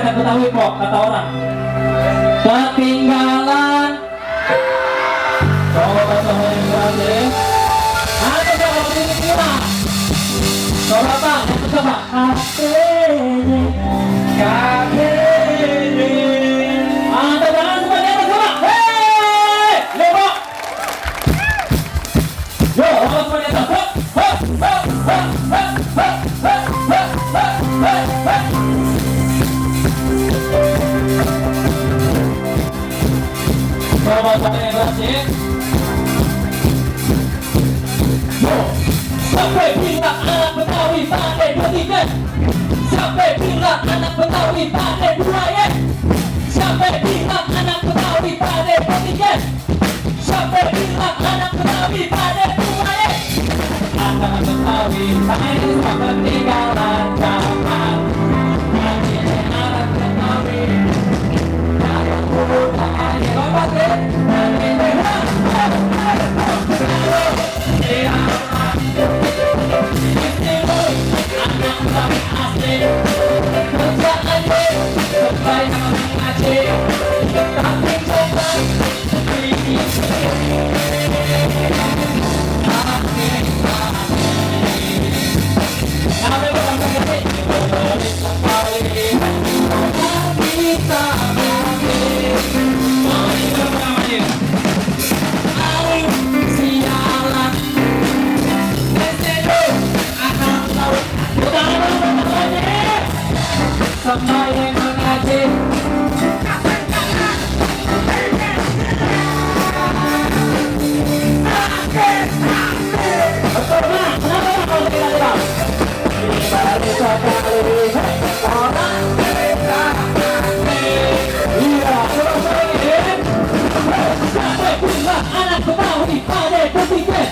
anak Betawi kok kata orang. Ketinggalan. Coba yang berarti. Ada coba ini kita. Coba Pak, coba. Hati. Ada tangan semuanya coba. Hei, lebo. Yo, semuanya coba. Coba yang berarti. Sampai bila anak Betawi pandai bertiga. Sampai bila anak Betawi pandai beraya. Sampai bila anak Betawi pandai bertiga. Sampai bila anak Betawi pandai beraya. Anak Betawi pandai ketinggalan zaman. Anak Betawi jangan lupa bapak sampai yang mengaji. Anak Betawi pandai berpikir.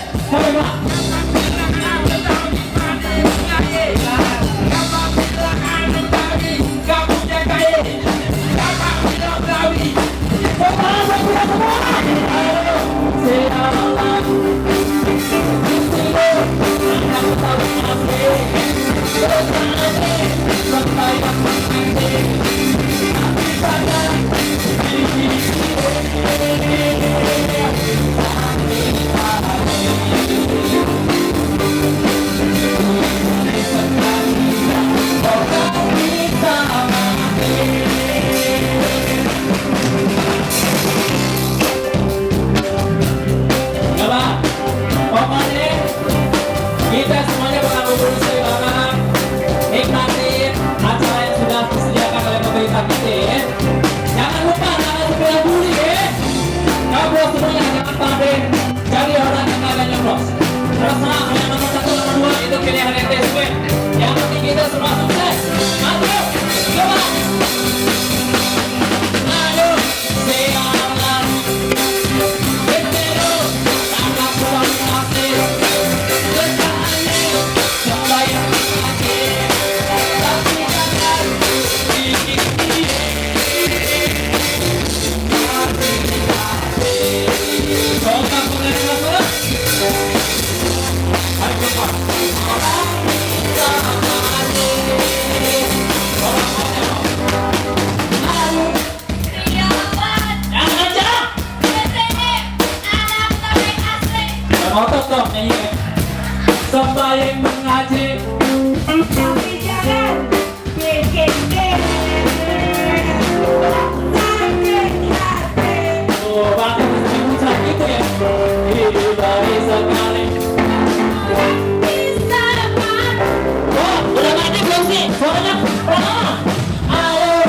Kita semuanya bakal ngobrol sekarang. Nikmatin acara yang sudah disediakan oleh pemerintah kita ya. Jangan lupa jangan sepeda dulu ya. Nyoblos semuanya jangan pandai. Jadi orang yang kagak nyoblos. Terserah mau yang nomor 1 nomor 2 itu pilihan ente semua. Yang penting kita semua sukses. Maju, coba. Ayo, siaran. Itu anak Betawi asli. Otot dong nyanyi. Sembahyang mengaji. Tapi jangan bikin sakit hati. Oh, bahkan musik gitu ya. Baik sekali. Bisa kan? Oh, udah mati belum sih? Suaranya pertama. Ayo.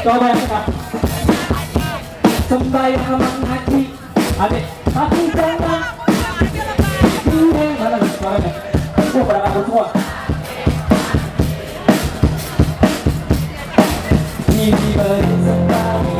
Coba yang kita. Sembahyang mengaji. Adik, tapi jangan. Mana suaranya? Oh, pada kabur semua. Ini beri sekali.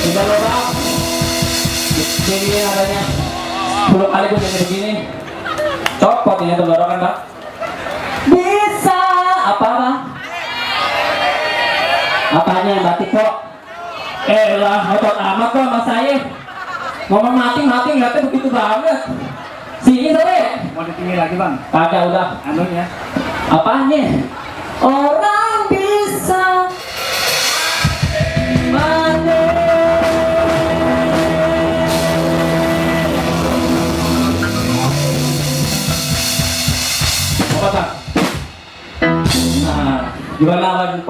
Sudah lorong. Jadi adanya 10 kali gue jadi begini. Copot ini tenggorokan Pak. Bisa apa Pak? Apanya yang batik kok? Lah ngotot amat kok sama saya. Ngomong mati ngeliatnya begitu banget. Sini sore. Mau ditinggi lagi bang? Kagak udah. Anunya? Apanya? Orang bisa mati. Apa tak? Nah, gimana lagi